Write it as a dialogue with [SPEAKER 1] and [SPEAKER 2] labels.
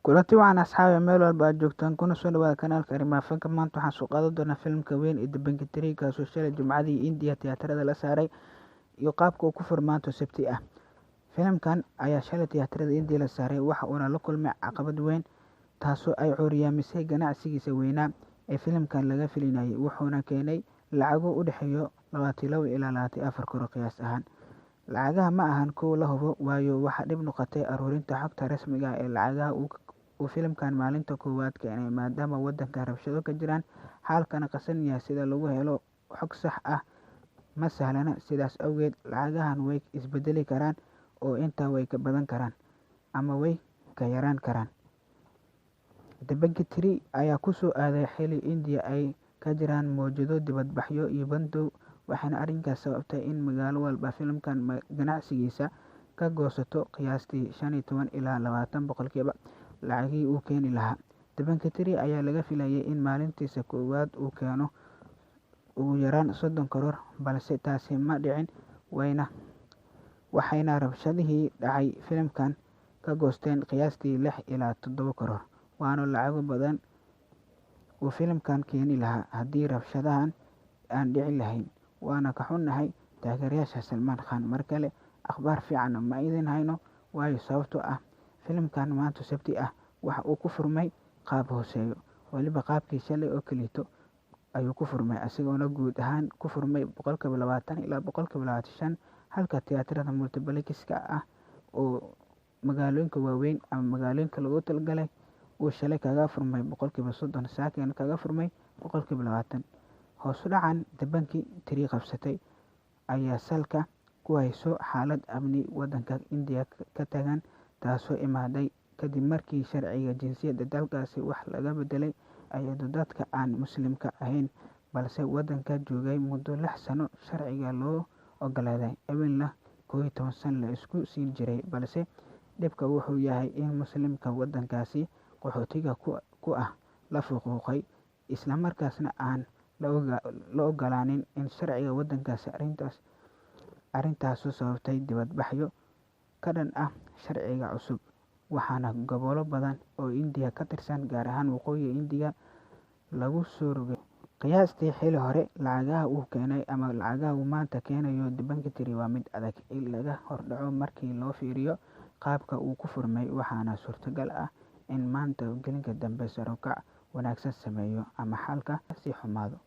[SPEAKER 1] Kulanti wacan asxaabi meel walba aad joogtaan kuna soo dhawaada kanaalka Arrimaha Fanka. Maanta waxaan soo qaadan doonaa filimka weyn ee The Bank 3, kaasoo shalay Jumcadii India tiyaatarada la saaray iyo qaabka uu ku furmaanto Sabti ah. Filimkan ayaa shalay tiyaatarada India la saaray, waxa uuna la kulmay caqabad weyn taasoo ay cuuryaamisay ganacsigiisa weynaa ee filimkan laga filinayay, wuxuuna keenay lacago u dhexeeya 22 ilaa 24 crore qiyaas ahaan. Lacagaha ma ahan kuwo la hubo, waayo waxaa dhib noqotay ururinta xogta rasmiga ah ee lacagaha uu filimkan maalinta koowaad keenay, maadaama waddanka rabshado ka jiraan, xaalkana qasan yahay. Sida lagu helo xog sax ah ma sahlana, sidaas awgeed lacagahan way isbedeli karaan oo intaa way ka badan karaan ama way ka yaraan karaan. The Bank 3 ayaa ku soo aaday xilli India ay ka jiraan mowjado dibadbaxyo iyo bandow, waxaana arrinkaas sababtay in magaalo walba filimkan ganacsigiisa ka goosato qiyaastii 15 ilaa 20% lacagihii uu keeni lahaa. The Bank 3 ayaa laga filayay in maalintiisa koowaad uu keeno ugu yaraan 30 crore, balse taasi ma dhicin, waxayna rabshadihii dhacay filimkan ka goosteen qiyaastii 6 ilaa 7 crore, waana lacago badan uu filimkan keeni lahaa haddii rabshadahan aan dhici lahayn. Waana ka xunnahay taageerayaasha Salman Khan. Mar kale akhbaar fiican ma idin hayno, waayo sababtoo ah filimkan maanta Sabti ah waxa uu ku furmay qaab hooseeyo, waliba qaabkii shalay oo kaleeto ayuu ku furmay, isagoona guud ahaan ku furmay 20% ilaa 25%, halka tiyaatarada multiplex-ka ah oo magaalooyinka waaweyn ama magaalooyinka loogu talagalay uu shalay kaga furmay 30%, saakana kaga furmay 20%. Hoos u dhacan The Bank 3 qabsatay ayaa salka ku hayso xaalad amni waddanka India ka taagan, taasoo imaaday kadib markii sharciga jinsiyadda dalkaasi wax laga bedelay, iyadoo dadka aan Muslimka ahayn balse waddanka joogay muddo 6 sano sharciga loo oggolaaday, awalna 11 sano la isku siin jiray. Balse dhibka wuxuu yahay in Muslimka waddankaasi qaxootiga ku ah la faquuqay, isla markaasna aan la oggolaanin in sharciga waddankaasi. Arrintaasoo sababtay dibadbaxyo ka dhan ah sharciga cusub, waxaana gobollo badan oo India ka tirsan, gaar ahaan waqooyiga India, lagu soo rogay qiyaastii xilli hore. Lacagaha uu keenay ama lacagaha uu maanta keenayo The Bank 3 waa mid adag in laga hordhaco markii loo fiiriyo qaabka uu ku furmay, waxaana suurtagal ah in maanta gelinka dambe sare u kac wanaagsan sameeyo ama xaalka sii xumaado.